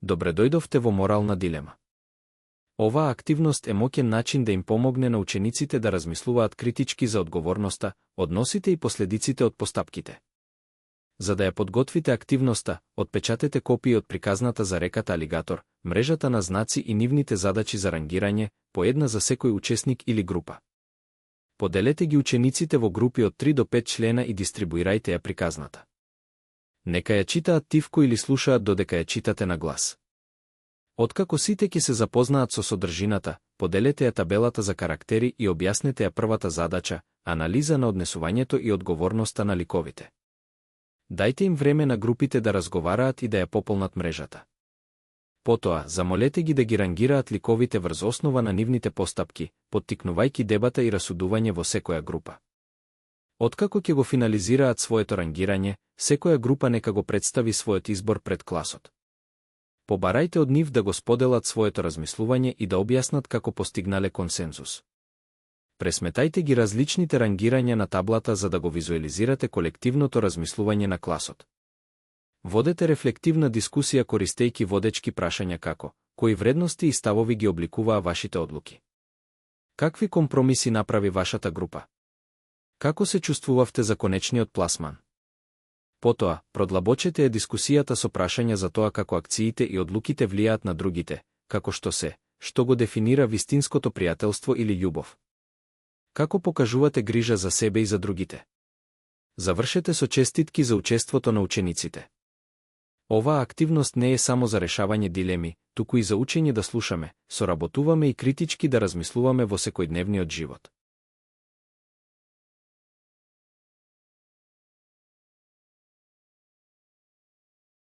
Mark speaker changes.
Speaker 1: Добре дојдовте во морална дилема. Оваа активност е моќен начин да им помогне на учениците да размислуваат критички за одговорноста, односите и последиците од постапките. За да ја подготвите активноста, отпечатете копии од приказната за реката Алигатор, мрежата на знаци и нивните задачи за рангирање, по една за секој учесник или група. Поделете ги учениците во групи од 3 до 5 члена и дистрибуирајте ја приказната. Нека ја читаат тивко или слушаат додека ја читате на глас. Откако сите ќе се запознаат со содржината, поделете ја табелата за карактери и објаснете ја првата задача, анализа на однесувањето и одговорноста на ликовите. Дајте им време на групите да разговараат и да ја пополнат мрежата. Потоа, замолете ги да ги рангираат ликовите врз основа на нивните постапки, поттикнувајќи дебата и расудување во секоја група. Откако ќе го финализираат своето рангирање, секоја група нека го представи својот избор пред класот. Побарајте од нив да го споделат своето размислување и да објаснат како постигнале консензус. Пресметајте ги различните рангирања на таблата за да го визуализирате колективното размислување на класот. Водете рефлективна дискусија користејќи водечки прашања како: кои вредности и ставови ги обликуваа вашите одлуки? Какви компромиси направи вашата група? Како се чувствувавте за конечниот пласман? Потоа, продлабочете ја дискусијата со прашања за тоа како акциите и одлуките влијаат на другите, како што го дефинира вистинското пријателство или љубов. Како покажувате грижа за себе и за другите? Завршете со честитки за учеството на учениците. Оваа активност не е само за решавање дилеми, туку и за учење да слушаме, соработуваме и критички да размислуваме во секојдневниот живот.